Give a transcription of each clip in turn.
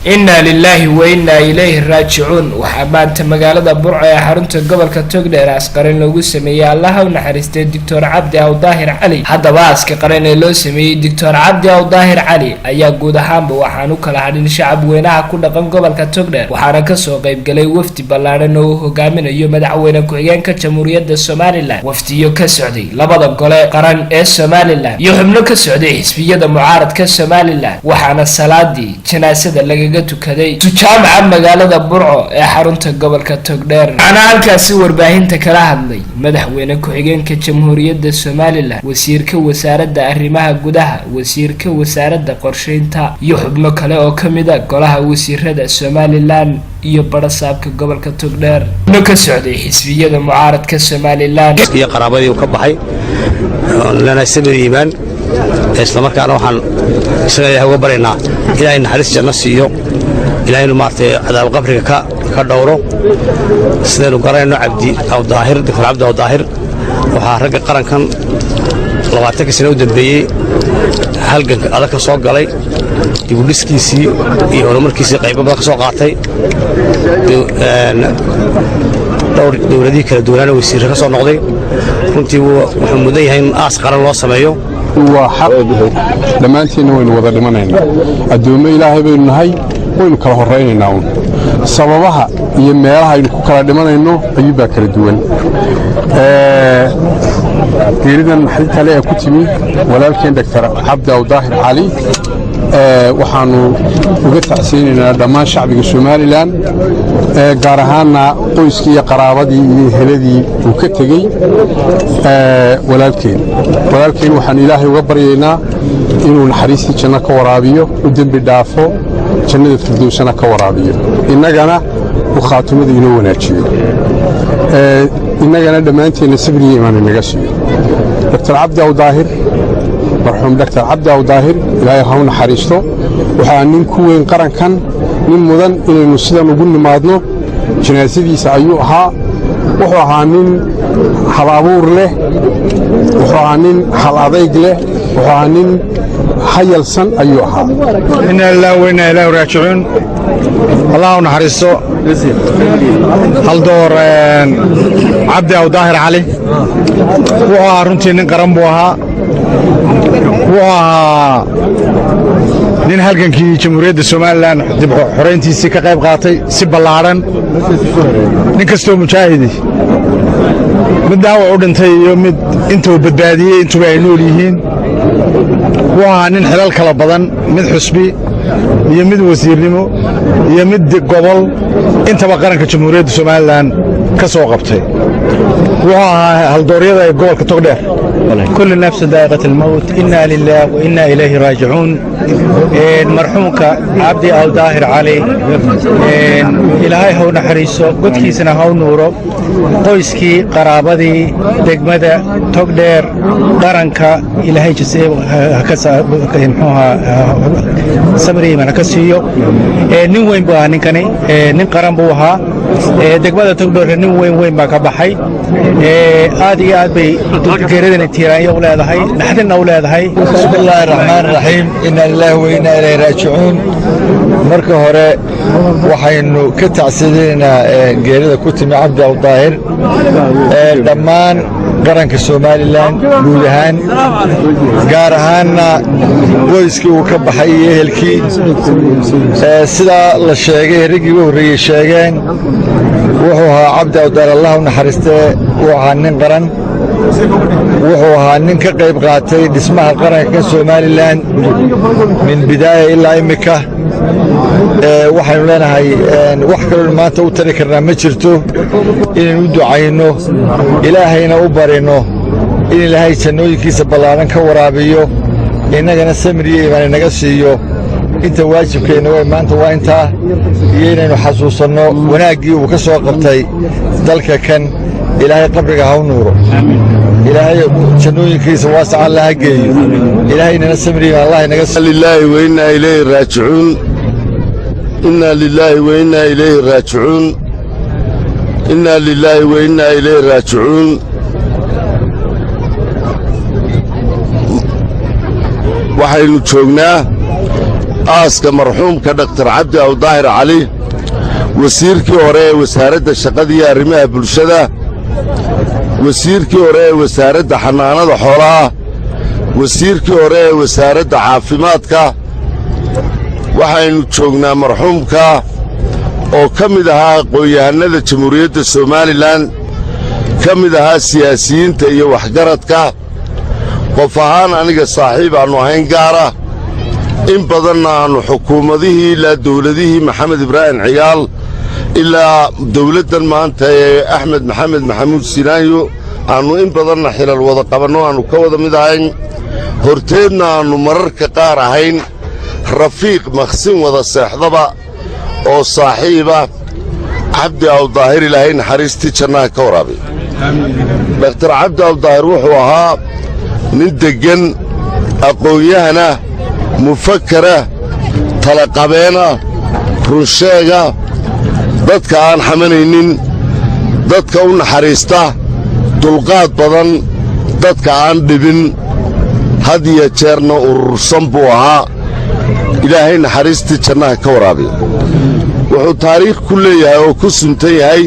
Inna lilaahi wa innaa ilayhi raajicuun. Waxaa maanta magaalada Burco ee xarunta gobolka Togdheer aas qaran loogu sameeyey, Allaha u naxariistay, Doctor Cabdi Awdaahir Cali. Haddaba aaska qaran ee loo sameeyey Doctor Cabdi Awdaahir Cali ayaa guud ahaanba waxaan u kala hadhin shacab weynaha ku dhaqan gobolka Togdheer, waxaana kasoo qaybgalay wafdi ballaadhan oo uu hogaaminayo madaxweyne ku-xigeenka Jamhuuriyadda Somaliland, wafdiyo ka socday labada gole qaran ee Somaliland iyo xubno ka socday xisbiyada mucaaradka Somaliland. Waxaana salaadii janaasada lagaga tukaday jaamaca magaalada Burco ee xarunta gobolka Togdheer. Waxaana halkaasi warbaahinta kala hadlay madaxweyne ku-xigeenka Jamhuuriyadda Somaliland, wasiirka wasaaradda arrimaha gudaha, wasiirka wasaaradda qorsheynta iyo xubno kale oo kamid a golaha wasiirada Somaliland iyo barasaabka gobolka Togdheer, xubno ka socday xisbiyada mucaaradka Somaliland. Iyo qaraabadii uu ka baxay lana samir iimaan, islamarkaana waxaan isaga Ilahay uga baryaynaa Ilahay naxariis janno siiyo, Ilahay inuu maaragtay cadaab qabriga ka dhowro. Sidaynu garanayno, Cabdi Awdaahir, Doctor Cabdi Awdaahir, waxaa ragga qarankan 20-kii sano u dambeeyey halganka adag ka soo galay, dibudhiskiisii iyo horumarkiisii qaybo badan ka soo qaatay, dhowr dowladihii kala duwanaana wasiirre ka soo noqday. Runtii wuxuu mudan yahay in aas qaran loo sameeyo. Waa xaq, dhammaantiinna waynu wada dhimanaynaa. Addoommo Ilaahay baynu nahay, waynu kala horraynaynaa uun. Sababaha iyo meelaha aynu ku kala dhimanayno ayuunbaa kala duwan. Geeridan naxdinta le ee ku timi walaalkeen Doctor Cabdi Awdaahir Cali waxaannu uga tacsiyeynaynaa dhammaan shacbiga Somaliland, gaar ahaanna qoyskii iyo qaraabadii iyo eheladii uu ka tegey walaalkeen. Walaalkeen waxaannu Ilaahay uga baryaynaa inuu naxariistii janno ka waraabiyo, u dembi dhaafo, jannada firdowsana ka waraabiyo, innagana uu khaatumada inoo wanaajiyo, innagana dhammaanteenna sabriyo imaan inaga siiyo. Doctor Cabdi Awdaahir, marxuum Doctor Cabdi Awdaahir, Ilaahay ha u naxariisto. Waxaa nin ku weyn qarankan, nin mudan inaynu sidan ugu nimaadno janaasadiisa ayuu ahaa. Wuxuu ahaa nin hal abuur leh, wuxuu ahaa nin hal adayg leh, wuxuu ahaa nin hayalsan ayuu ahaa. Inna lillahi wa inna ilayhi raajicuun. Allah u naxariisto haldoor Cabdi Awdaahir Cali. Wuxuu ahaa runtii nin qaran buu ahaa. Wuxuu ahaa nin halgankii Jamhuuriyadda Somaliland dib xorayntiisii ka qayb qaatay si ballaadhan. Nin kastoo mujaahidi, mid dhaawac u dhintay iyo mid intuu badbaadiyey intuba ay nool yihiin. Wuxuu ahaa nin xilal kala badan, mid xusbi iyo mid wasiirnimo iyo mid gobol intaba qaranka Jamhuuriyadda Somaliland ka soo qabtay. Wuxuu ahaa haldooryada ee gobolka Togdheer. كل نفس ذائقة الموت، إنا لله وإنا إليه راجعون. Marxuumka Cabdi Awdaahir Cali, Ilaahay haw naxariiso, godkiisana haw nuuro. Qoyskii, qaraabadii, degmada Togdheer, qaranka, Ilaahay samir iiman ha ka siiyo. Nin weyn buu ahaa ninkani, nin qaran buu ahaa. Degmada Togdheer nin weyn weyn baa ka baxay. Aad iyo aad bay geeridani tiiraanyo u leedahay, naxdinna u leedahay. بسم الله الرحمن الرحيم، إنا لله وإنا إليه راجعون. Marka hore waxaynu ka tacsidinaynaa geerida ku timi Cabdi Awdaahir dhammaan qaranka Somaliland guud ahaan, gaar ahaanna qoyskii uu ka baxay iyo ehelkii. Sidaa la sheegay, raggii ugu horreeyey sheegeen, wuxuu ahaa Cabdi Awdaahir, Allah u naxariistee, wuxuu ahaa nin qaran, wuxuu ahaa nin ka qayb qaatay dhismaha qaranka Somaliland min bidaaya ilaa immika. Waxaynu leenahay, wax kaloonu maanta u tari karnaa ma jirto, inaynu u ducayno, Ilaahayna u barino in Ilaahay jannooyinkiisa ballaaran ka waraabiyo, innagana samir iyo iimaan inaga siiyo. Inta waajibkeenna way maanta waa intaa, iyo inaynu xasuusanno wanaaggii uu ka soo qabtay dalka kan. Ilaahay qabriga ha u nuuro, Ilaahay jannooyinkiisa waasac Alla ha geeyo, Ilaahaynana samir iyo Allah inaga. لله وإنا إليه راجعون، إنا لله وإنا إليه راجعون، إنا لله وإنا إليه راجعون. Waxaynu joognaa Aaska marxuumka Dhaktar Cabdi Awdaahir Cali, wasiirkii hore ee Wasaaradda Shaqada iyo Arrimaha Bulshada, wasiirkii hore ee Wasaaradda Xanaanada Xoolaha, wasiirkii hore ee Wasaaradda Caafimaadka. Waxaynu joognaa marxuumka oo ka mid ahaa aqoon-yahannada Jamhuuriyadda Somaliland, ka mid ahaa siyaasiyiinta iyo waxgaradka. Qof ahaan aniga saaxiib aannu ahayn gaara, in badanna aannu xukuumadihii ilaa dawladihii Maxamed Ibraahim Cigaal ilaa dawladdan maanta ee Axmed Maxamed Maxamuud Silaanyo aannu in badanna xilal wada qabanno, aannu ka wada mid ahayn. Horteedna aannu mararka qaar ahayn rafiiq maqsin wada seexdaba oo saaxiiba. Cabdi Awdaahir Ilaahay naxariistii jannaha ka waraabay. Dhakhtar Cabdi Awdaahir wuxuu ahaa nin deggan, aqoon-yahana, mufakara, talaqabeena, runsheega, dadka aan xamanaynin, dadka u naxariista, dulqaad badan, dadka aan dhibin, had iyo jeerna urursan buu ahaa. Ilaahay naxariistii jannaha ka waraabiy. Wuxuu taariikh ku leeyahay oo ku suntan yahay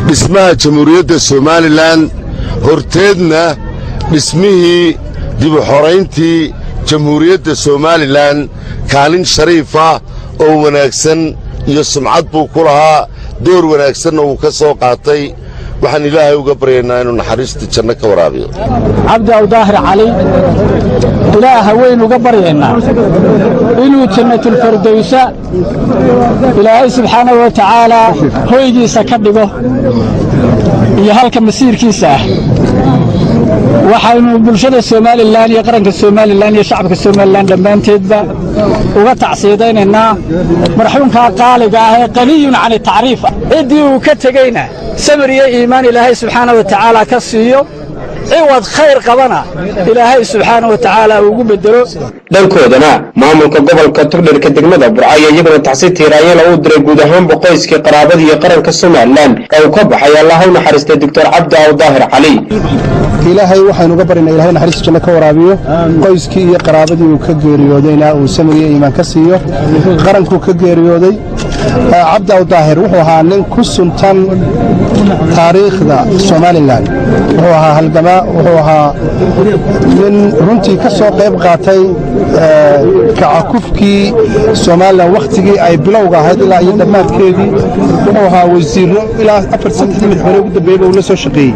dhismaha Jamhuuriyadda Somaliland, horteedna dhismihii dib u xorayntii Jamhuuriyadda Somaliland. Kaalin shariifa oo wanaagsan iyo sumcad buu ku lahaa, door wanaagsanna wuu ka soo qaatay. Waxaan Ilaahay uga baryaynaa inuu naxariistii janno ka waraabiyo. Cabdi Awdaahir Cali Ilaaha weyn uga baryaynaa inuu Jannatulfardowsa Ilaahay subxaanahu wa tacaalaa hoygiisa ka dhigo iyo halka masiirkiisa ah. Waxaynu bulshada Somaliland iyo qaranka Somaliland iyo shacabka Somaliland dhammaanteedba uga tacsiidaynaynaa marxuumkaa qaaliga ah ee qaniyun can tacriif. Ciddii uu ka tegeyna samir iyo iimaan Ilaahay subxaana wa tacaala ka siiyo, ciwad khayr qabana Ilaahay subxaana wa tacaala ugu bedelo. Dhankoodana maamulka gobolka Togdherka, degmada Burco ayaa iyaguna tacsi tiiraanyala u diray guud ahaanba qoyskii, qaraabadii iyo qaranka Somaliland ee uu ka baxay Allaha u naxariistay Doctor Cabdi Awdaahir Cali. Ilaahay waxaynu uga baryaynaa Ilahay naxariista janno ka waraabiyo, qoyskii iyo qaraabadii uu ka geeriyoodayna uu samiriyo iimaan ka siiyo. Qarankuu ka geeriyooday Cabdi Awdaahir wuxuu ahaa nin ku suntan taariikhda Somaliland. Wuxuu ahaa halgamaa, wuxuu ahaa nin runtii ka soo qayb qaatay kacakufkii Somaliland wakhtigii ay bilowga ahayd ilaa iyo dhammaadkeedii. Wuxuu ahaa wasiirro ilaa afar, saddexdii madaxweyne ugu dambeeyeyba uu la soo shaqeeyey.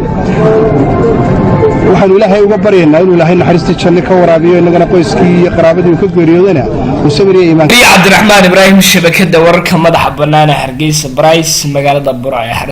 Waxaanu Ilaahay uga baryaynaa inuu Ilaahay naxariistii janno ka waraabiyo, innagana qoyskii iyo qaraabadii uu ka geeriyoodayna uu samiriyo iimaan. Cabdiraxmaan Ibraahim, shabakada wararka madaxa bannaan ee Hargeysa Brice, magaalada Burco ee